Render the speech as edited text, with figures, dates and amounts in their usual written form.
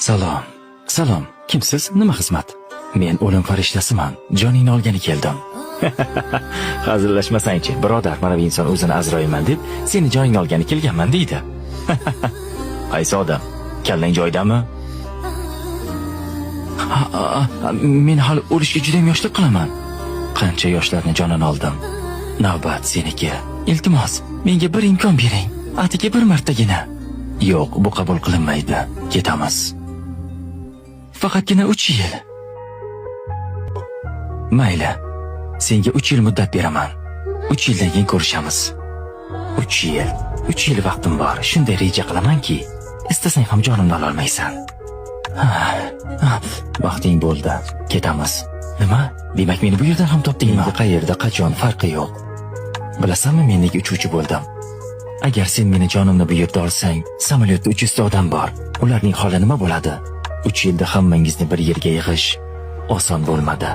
Salom. Salom. Kimsiz? Nima xizmat? Men o'lim farishtasiman. Joningni olgani keldim. Hazillashmasangchi, birodar, mana bu inson o'zini Azroilman deb, seni joningni olgani kelganman deydi. Qaysi odam? Kallang joyidami? Ha, ha, men hali o'lishga juda ham yoshlik qilaman. Qancha yoshlarni jonini oldim. Navbat seniki. Iltimos, menga bir imkon bering. Atigi bir martagina. Yo'q, bu qabul qilinmaydi. Ketamiz. Faqatgina 3 yil. Mayli. Senga 3 yil muddat beraman. 3 yildan keyin ko'rishamiz. 3 yil. 3 yil vaqtim bor. Shunday reja qilamanki, istasang ham jonimni ololmaysan. Ha, ha, vaqting bo'ldi. Ketamiz. Nima? Demak, meni bu yerdan ham topdingmi? Menga qayerda, qachon farqi yo'q. Bilasanmi, men nega uchuvchi bo'ldim? Agar sen meni jonimni bu yerda olsang, samolyotda 300 ta odam bor. Ularning holi nima bo'ladi? 3 yilda hammangizni bir yerga yig'ish oson bo'lmadi.